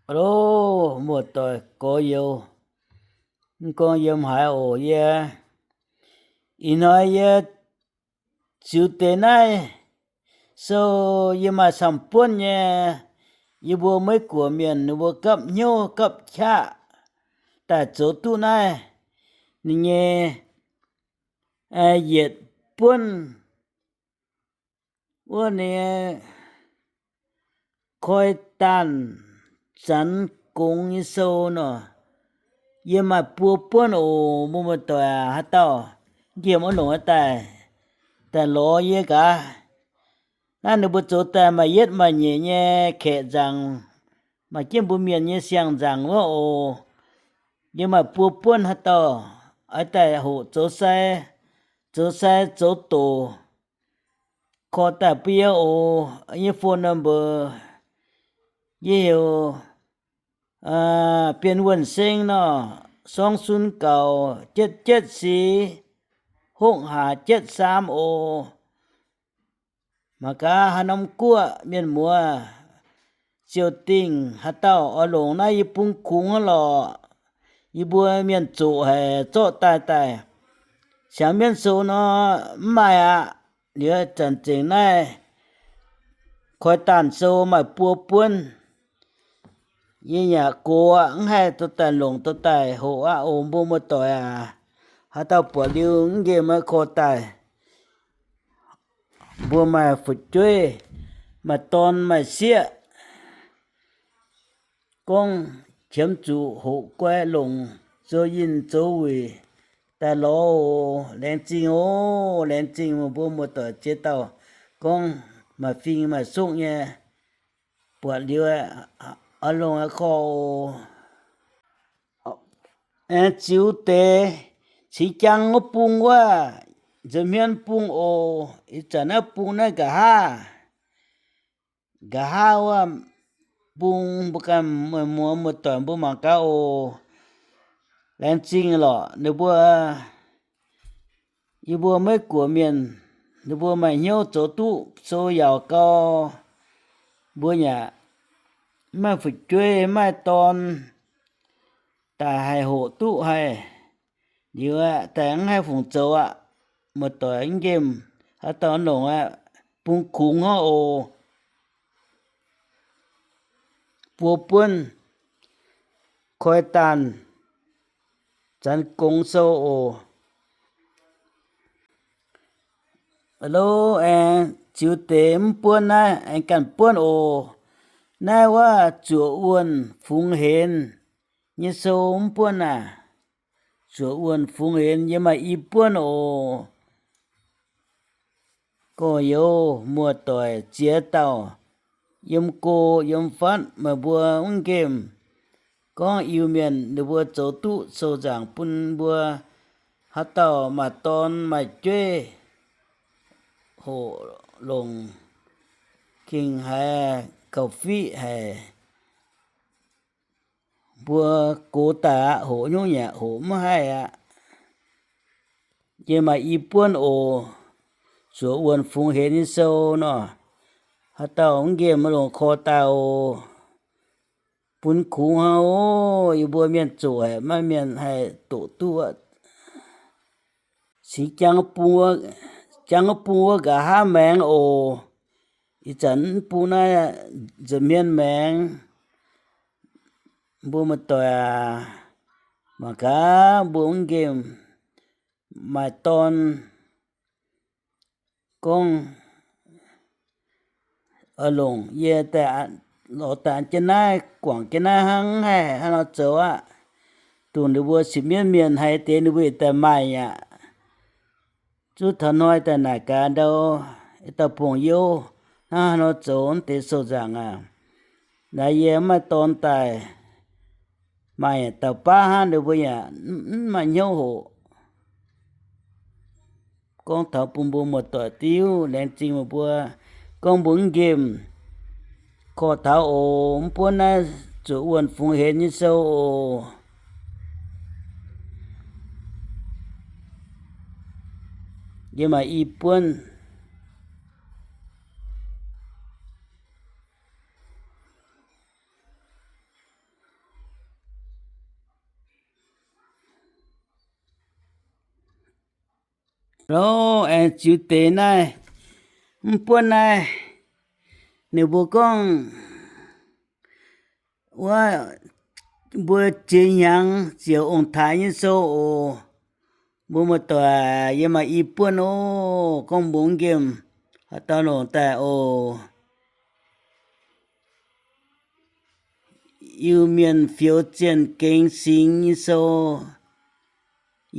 Alo, muoz-doic gorx-youz, mv gorngv yiem haaix oc, yie ih hnoi yie ziux deix naaiv sou yie maaih camv-buonv nyei, yie mbuo Meiv Guoqv mienh ninh mbuo gapv hnyouv gapv qaqv daaih zoux duqv naaiv ninh nyei yietc buonv wuov nyei koi daanh zanx gongx nyei sou nor. Yie maaih buo buonv oc, mbuo muoz-doic aac, haaix dauh nqemh oix longc daaih, daaih lorz yie gaax. Naaiv ninh mbuo zoux daaih maaih yietv maaih nyeic nyei kaeqv nzaangc, maaih jienv mbuo mienh nyei siang-nzaangc wuov oc. Yie maaih buo buonv, haaix dauh oix daaih hoqc zoux sai, zoux sai zoux doqc, korv daaih bun yie oc. Yie nyei phone number, yie heuc Bienh Wuonh Seng nor, sorng sun gaux, jetv jetv si, hokv haac jetv saam oc. Mangc gaax haaix norm guoqv mienh muoz ziouc dingh, haaix dauh oix longc naaiv yie bung kungx hnangv lorqc. Yie mbuo mienh zoqc haic, zorqv daaih daaih. Siangx mienv sou nor mv maaih aqv. Liuz zanc zengc naaiv koi daanh sou maaih buo buonv. Yie yaac gox aqv, mv haih dorh daaih longc dorh daaih hoqc aqv oc, mbuo muoz-doic aac. Haaix dauh buatc liuz mv nqemh maiv korv daaih. Mbuo maaih fu'jueiv, maaih dorn maaih sieqv, gorngv qiemx zuqc hoqc guai longc zoux yinh zoux wuic daaih lorz oc. Laengz zingh oc, laengz zingh meih mbuo muoz-doic ziex dauh gorngv maaih fing maaih sokv nyei, buatc liuz oix longc aqv korv oc. Aengx ziux deix cingx jaang wuov bung wuov, nza'hmien bung oc. Ih zanc naaiv bung naaiv nqa'haav, nqa'haav wuov bung mbuo ganh muoz-doic mbuo mangc gaax oc. Laengz zingh lorqc ninh mbuo, yie mbuo Meiv Guoqv mienh, ninh mbuo maaih hnyouv zoux duqv sou yaauc gau. Mbuo yaac mv maaih fu'jueiv, mv maaih dorn, daaih haih hoqc duqv haih. Liuz aqv, daaih mv haih fungc zoux aqv. Muoz-doic mv nqemh, haaix dauh longc aqv, bung kungx hnangv oc. Buo buonv koi daanh zanx gongx sou oc. Lo, aengx ziux deix mv buonv naaiv aengx ganh buonv oc. Naaiv wuov zuoqc wuonh fungx henx nyei sou mv buonv naaic. Zuoqc wuonh fungx henx yie maaih i buonv oc. Gorx-youz muoz-doic ziex dauh, yiem go yiem fatv, meih mbuo mv nqemh gorngv Iu-Mienh ninh mbuo zoux duqv sou nzaangc bun mbuo. Haaix dauh maaih dorn maaih jueiv, hoqc longc gengh haiz gauh fiqv haic. Mbuo gox daaih aqv, hoqc nyungc yaac hoqc mv haih aqv. Yie maaih i buonv oc. Zuoqc wuonh fungx henx nyei sou nor, haaix dauh mv nqemh longc korv daaih oc. Bun kungx hnangv oc. Yie mbuo mienh zoqc haic, maiv mienh haih doqc duqv. Cingx jangx wuov bung wuov nqa'haav maengx oc. Ih zanc mv bung naaiv nza'hmien maengx. Mbuo muoz-doic aac, mangc gaax mbuo mv nqemh maaih dorn gorngv oix longc yie daaih lorz daaih jienv naaiv, guangc jienv naaiv hnangv, mv haih hnangv nor zoux aqv. Dongh ninh mbuo sipv mienv mienh haiz deix ninh mbuo yietc daaih maaih aqv. Zuov taux hnoi daaih naaic gaax ndau, dauh bungx-youh hnangv haaix nor zoux deix sou nzaangc aac. Naaiv yie mv maaih dorn daaih, maaih dauh baav hnangv, ninh mbuo yaac mv maaih hnyouv hoqc. Gorngv taux bun mbuo muoz-doic diuv, laengz zingh meih mbuo. Gorngv mbuo mv nqemh, korv taux oc. Mv buonv naaiv zuoqc wuonh fungx henx nyei sou oc. Yie maaih i buonv. Lorqc, aengx ziux deix naaiv, mv buonv naaiv, ninh mbuo gorngv, wuov, mbuo ziex hnyangx ziouc ong-taaix nyei sou oc. Mbuo muoz-doic, yie maaih i buonv oc, gorngv mbuo nqemh haaix dauh longc daaih oc. Iu-Mienh fioux zienh gengx singx nyei sou,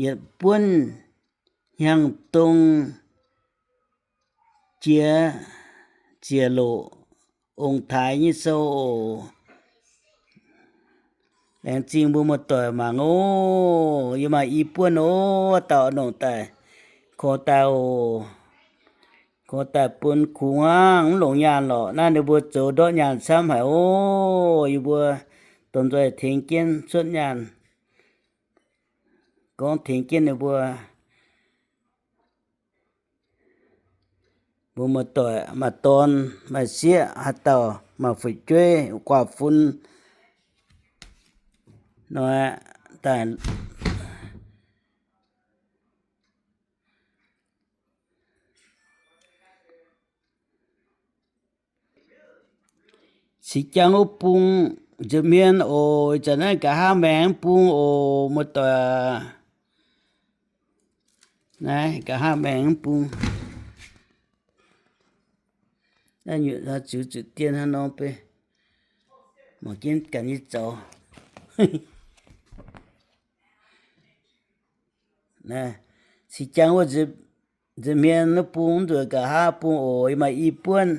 yietc buonv hnyangx-dong jiex ziec loc ong-taaix nyei sou oc. Laengz zingh mbuo muoz-doic mangc oc. Yie maaih i buonv oc, dauh longc daaih, korv daaih oc. Korv daaih bun kungx hnangv, mv longc nyaanh lorqc. Naaiv ninh mbuo zoux ndortv nyaanh camv haic oc. Yie mbuo dongh nzoih tengx jienv cuotv nyaanh, gorngv tengx jienv ninh mbuo. Mbuo muoz-doic maaih dorn maaih sieqv, haaix dauh maaih fu'jueiv guaav fun nor, daaih cingx jangx wuov bung nza'hmien oc. Ih zanc naaiv nqa'haav maengx bung oc, muoz-doic. Naaiv nqa'haav maengx bung. Naaiv nyutc ziux zuqc dien hnangv nor beiv, mangc jienv ganh nyei zaux. Cingx jangx wuov nza'hmien wuov bung, nzueic nqa'haav bung oc. Yie maaih i buonv.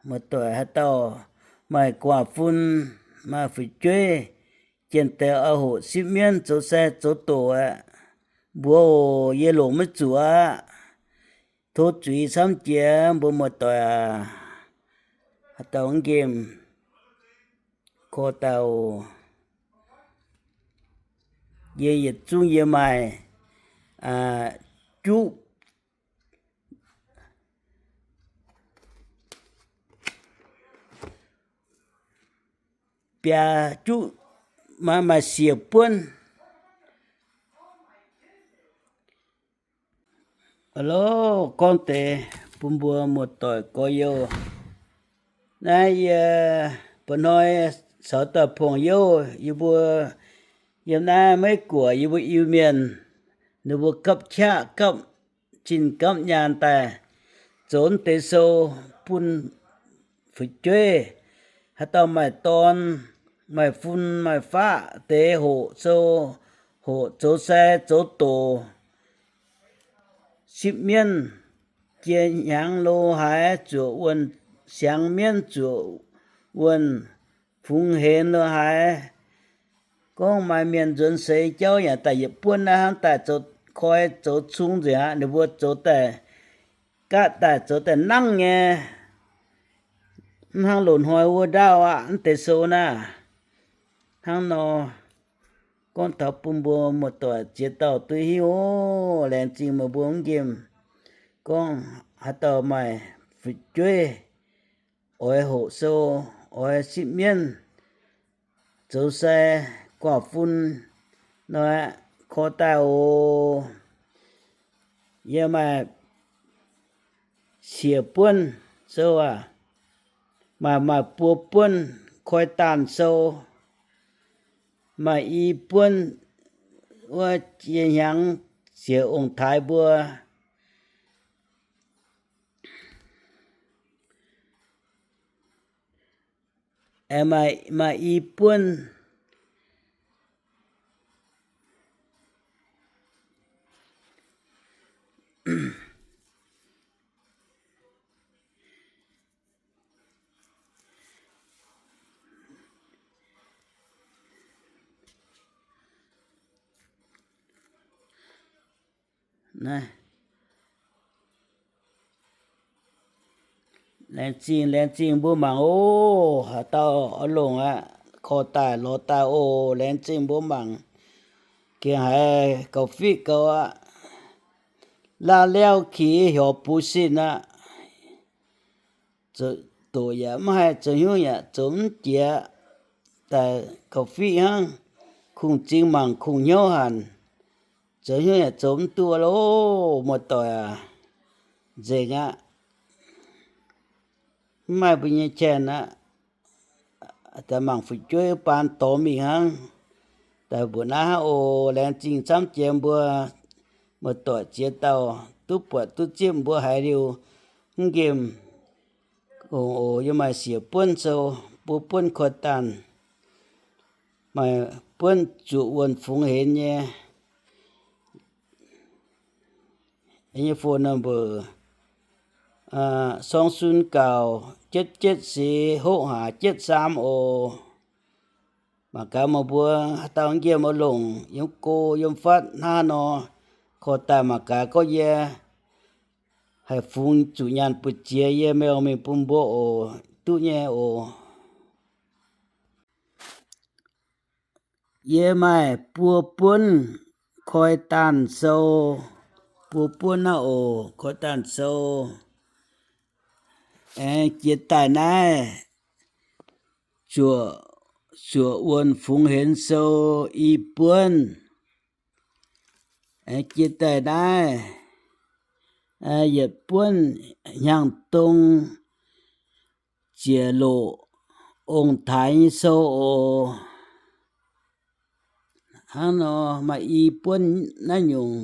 Muoz-doic haaix dauh maaih guaav fun, maaih fu'jueiv, jienh deix oix hoqc sipv mienv zoux sai zoux doqc aqv, mbuox oc. Yie longc maiv zuqc aqv. Tov zuiz camv jiex mbuo muoz-doic aac. Haaix dauh nqemh korv daaih oc. Yie yietc zungv yie maaih juqv biaa juqv, maaih, maaih siec buonv. Alo, gorngv deix bun mbuo muoz-doic gorx-youz. Naaiv yie mba'hnoi caux dauh pong-youh, yie mbuo yiem naaiv Meiv Guoqv, yie mbuo Iu-Mienh, ninh mbuo gapv qaqv gapv zinh gapv nyaanh daaih zoux deix sou bun fu'jueiv. Haaix dauh maaih dorn, maaih fun, maaih faqv deix hoqc sou, hoqc zoux sai zoux doqc, sipv mienv, jiex hnyangx lo haaix zuoqc wuonh, siangx mienv zuoqc wuonh, fungx henx lo haaix. Gorngv maaih mienh nzuonx seix jauv yaac daaih yietc buonv naaiv hnangv daaih zoux koi zoux cung nzengc aqv. Ninh mbuo zoux daaih gaatv daaih zoux daaih nangv nyei, mv hnangv loz-hnoi wuov ndaauv aqv. Mv deix sou naaiv hnangv nor, gorngv taux bun mbuo muoz-doic ziex dauh duqv hiuv oc. Laengz zingh meih mbuo mv nqemh. Gorngv haaix dauh maaih fu'jueiv oix hoqc sou, oix sipv mienv, zoux sai, guaav fun nor, korv daaih oc. Yie maaih siec buonv sou aac, maaih, maaih buo buonv koi daanh sou, maaih i buonv wuov jiex hnyangx ziouc ong-taaix mbuo. Aengx maaih, maaih i buonv. Naaiv, laengz zingh, laengz zingh mbuo mangc oc. Haaix dauh oix longc aqv, korv daaih lorz daaih oc. Laengz zingh mbuo mangc. Gengh haiz gauh fiqv gauh aqv. Laav lauv kix hiorx buv sin aqv. Zoux doqc yaac mv haih, zoux hnyouv yaac zoux mv jiex, daaih gauh fiqv hnangv. Kungx zingx mangc kungx hnyouv hanc. zoux hnyouv yaac zoux mv duqv loh, muoz-doic aac. Nzengc aqv. Mv maaih mbuo nyei qaqv aqv. Daaih mangc fu'jueiv baan dormx mingh hnangv. Daaih mbuoqc naaiv hnangv oc. Laengz zingh camv jiex mbuo muoz-doic ziex dauh duqv buatc duqv zipv mbuo haiz liuz mv nqemh. Ongx oc, yie maaih siec buonv sou, mbuo buonv koi daanh, maaih buonv zuoqc wuonh fungx henx nyei. Nyei phone number, sorng sun gauc jietv jietv seix hoqv haac jietv saam oc. Mangc gaax meih mbuo haaix dauh nqemh oix longc yiem go yiem fatv hnangv nor, korv daaih mangc gaax gorngv yie haih fungx zuqc nyaanh buoz-ziex yie mengh mingh bun mbuo oc. Duqv nyei oc. Yie maaih buo buonv koi daanh sou, buo buonv naaiv oc, koi daanh sou. Aengx jiex daaih naaiv zuoqc, zuoqc wuonh fungx henx sou i buonv. Aengx jiex daaih naaiv yietc buonv hnyangx-dong ziec loqc ong-taaix nyei sou oc. Hnangv nor maaih i buonv naaiv nyungc.